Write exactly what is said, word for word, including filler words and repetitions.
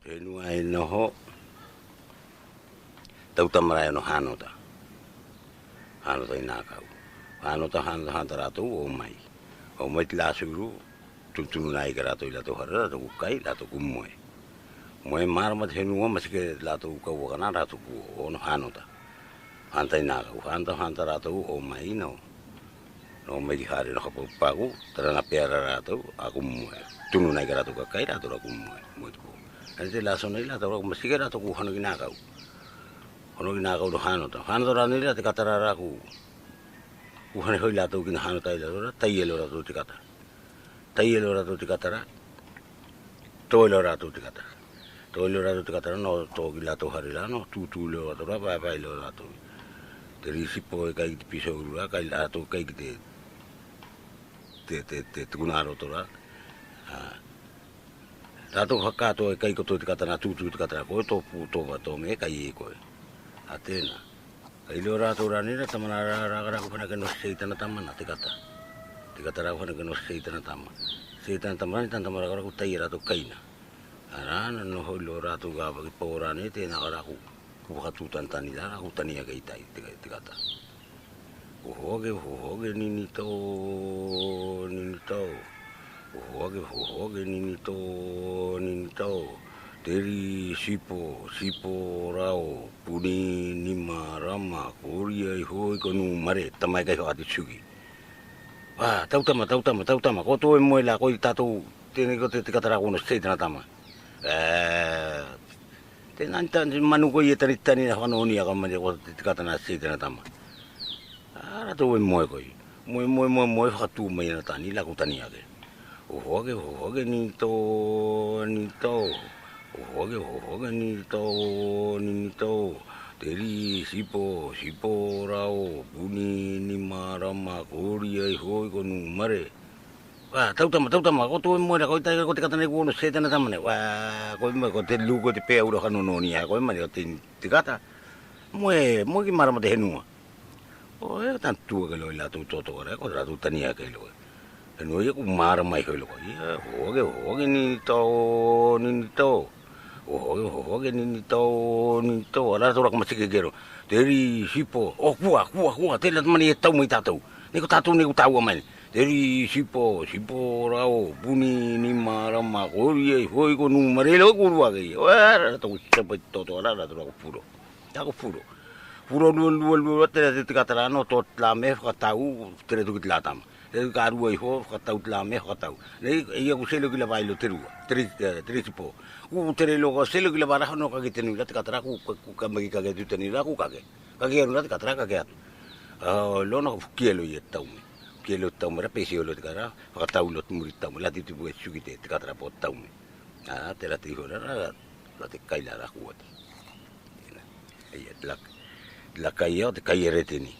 Henua e noho, tau tama rae ono Hanota. Hanota i Nakau. Hanota, Hanota, Hanota rātou o mai. O mai te lasuru, tunutunu nai ke rātou i lātou hare, rātou ko kai, rātou ko moe. Moe marama te henua, masiike rātou ko ua kana, rātou ko ono Hanota. Hanota i Nakau, Hanota, Hanota rātou o mai no. No mai ki hare no hapau paku, tara na pea ra rātou, a ko moe. Tunu nai ke rātou kakai, rātou ra ko moe, moe te po. Ane te laso nei rātou ra ko masiike rātou ko hano ki Nakau. Hano ki Nakau no Hanota. Hanota ra nei ra te kata ra ra ko. Ko hane hoi rātou ki na Hanota i rātou ra, tai e lo rātou te kata. Tai e lo rātou te kata ra. Tō e lo rātou te kata. Tō e lo rātou te kata ra, no tō ki lātou hare ra, no tūtū e lo rātou ra, vaevae e lo rātou. Te risipo e kai ki te piso uru ra, kai rātou kai ki te, te, te, te tukuna roto ra. A, rātou haka tō e kai kotou te kata na tūtū te kata ra, koe tō pū, tō va, tō me, kai e koe. A tēnā. Kai lo rātou ra nei ra, tama ra ra ra ra ko hana ke no sei tana tama na te kata. Te kata ra ko hana ke no sei tana tama. Sei tana tama ra nei, tana tama ra ko tai e rātou kaina. A ra na no hoi lo rātou ka vaki pō ra nei, tēnā ka ra ko. Ko vakatū tana tani ra, ko tani ake i tai te, te kata. Oho ake, oho ake, nini tō, nini tō. Oho ake, oho ake, nini tō, nini tō. Te risipo, sipo rao, puni, nima, rama, ko ori ai hoi ko nu mare, tama e kai hoa te suki. Wa, tau tama, tau tama, tau tama, ko tō e moe la, ko i tātou, tēnei ko te, te kata ra ko no sei tana tama. E, tēnā ni ta, manu ko i e tani, tani na hano ni a ka mare ko te, te kata na sei tana tama. A rātou e moe koe. Moe, moe, moe, moe, fakatū mai ana tani, la ko tani ake. Oho ake, oho ake, nini tō, nini tō. Oho ake, oho ake, nini tō, nini tō. Te risipo, sipo rao, puni, nima, rama, ko ori ai hoi ko nu mare. Wa, tau tama, tau tama, ko tō e moe ra, ko i tai ko te kata nei ko no sei tana tama nei. Wa, ko i moe, ko te lu, ko te pea ura hano no ni a, ko i mare, ko te, te kata. Moe, moe ki marama te henua. O, e, tana tū ake lo i lātou tōtō ra, ko rātou tani ake lo. Henua ia ko marama i hoi lo ko. Ia, oho ake, oho ake, nini tō, nini tō. Oho ake, oho ake, nini tō, nini tō. A rātou ra ko masiike ke ro. Te risipo, o, kua, kua, kua, tēnā te mani e tau mai tātou. Nei ko tātou, nei ko tāua mai. Te risipo, sipo rao, puni, nima, rama, ko ori ai hoi ko nu mare lo ko rua ke. O, a rātou ko sepa i tōtō ra, rātou ra ko furo. Ia ko furo. Furo lua, lua, lua, lua, tere te, te kata ra no, tō te lame, fakatau, tere tō ki te la tama. Tere ka rua i ho, fakatau te lame, fakatau. Nei, e ia ko selo ki lava i lo te rua. Tere, e, tere sipo. Ko tere lo ka selo ki lava ra no ka ke te nui ra te kata ra, ko, ko, ko ka maki ka ke tu te nui ra, ko ka ke. Ka ke atu ra te kata ra, ka ke atu. A, lo na ko kielo i e tau me. Kielo tau me ra, pesi o lo te kata ra, fakatau lo te muri tau me, la te tipu e suki te, te kata ra po tau me. A, te la te iho ra, ra, ra, la te kai la ra kuati. Ia, te la, te la kai o, te kai e reteni.